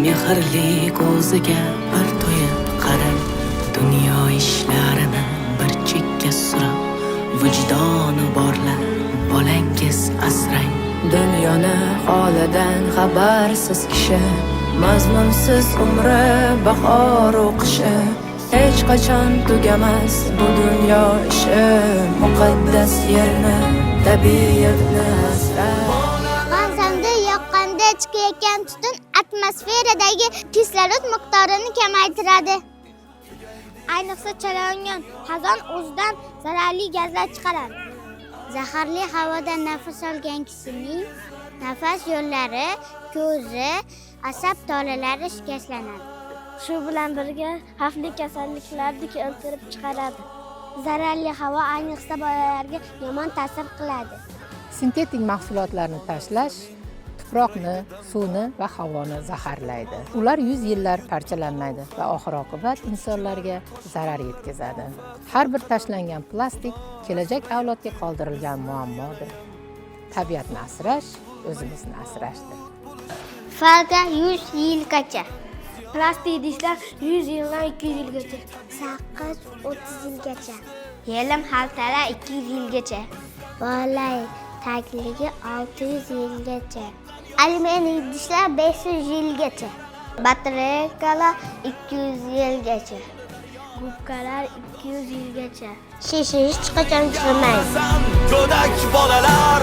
Mehrli ko'ziga bir to'yib qarang. Dunyo ishlarini bir chekka surib, vijdoni borlar bolangiz asrang. Dunyoni holidan xabarsiz kishi, mazmunsiz umri bahoru qishi. Hech qachon tugamas bu dunyo ishi. Muqaddas yerni, tabiatni asra. G'alzamda yoqqanda chiqayotgan tutun atmosferadagi kislorod miqdorini kamaytiradi. Ayniqsa chalayongan xazon o'zidan zararli gazlar chiqaradi. Zaharli havodan nafas olgan kishining nafas yo'llari, ko'zi, asab tolalari shikastlanadi. Shu bilan birga xavfli kasalliklarni keltirib chiqaradi. Zararli havo ayniqsa bolalarga yomon ta'sir qiladi. Sintetik mahsulotlarni tashlash tuproqni, suvni va havoni zaharlaydi. Ular yuz yillar parchalanmaydi va oxir oqibat insonlarga zarar yetkazadi. Har bir tashlangan plastik kelajak avlodga qoldirilgan muammodir. Tabiatni asrash o'zimizni asrashdir. Folga 100 yilgacha. Plastik idishlar 100 yildan 200 yilgacha. Saqich 30 yilgacha. Yelim xaltalar 200 yilgacha. Bola takligi 600 yilgacha. Alyumin idishlar 500 yilgacha. Batareykalar 200 yilgacha. Gubkalar 200 yilgacha. Shisha hech qachon chirimaydi. Go'dak bolalar.